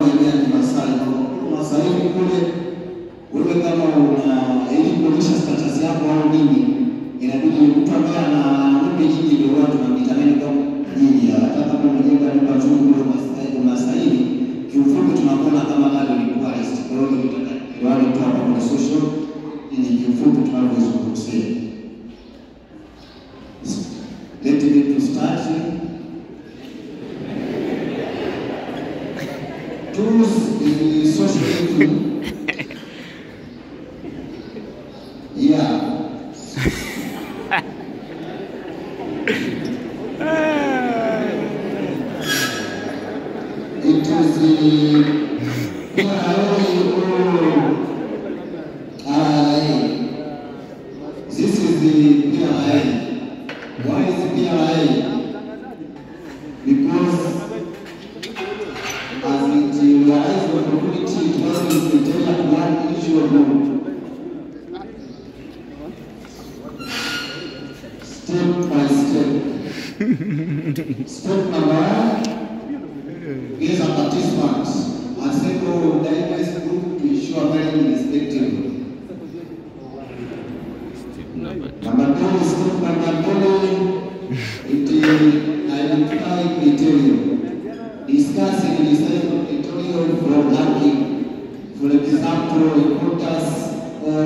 Yenyewe ni Masai. Masai kule wewe kama una ili kuonyesha status yako au nini, inabidi mtu ambaye ana ng'ombe nyingi ndio watu tunamtamani kama nyinyi. Hata kama umejenga nyumba nzuri kule Umasaini, kiufupi tunakuona kama bado ni poorest. Kwa hiyo nilitaka wale tu hapa kwenye social ni kiufupi tunavyozungumzia. Let me to start. Tools in social media. Yeah. It is the PRA. This is the PRA. Why is the PRA? Because as it realizes the opportunity to criteria one issue of step by step. Step number one is a participant and several diverse group to ensure very respectable. Step number two. Number two, step number three, it identify criteria. Discuss and decide on criteria for ranking. For example, quotas or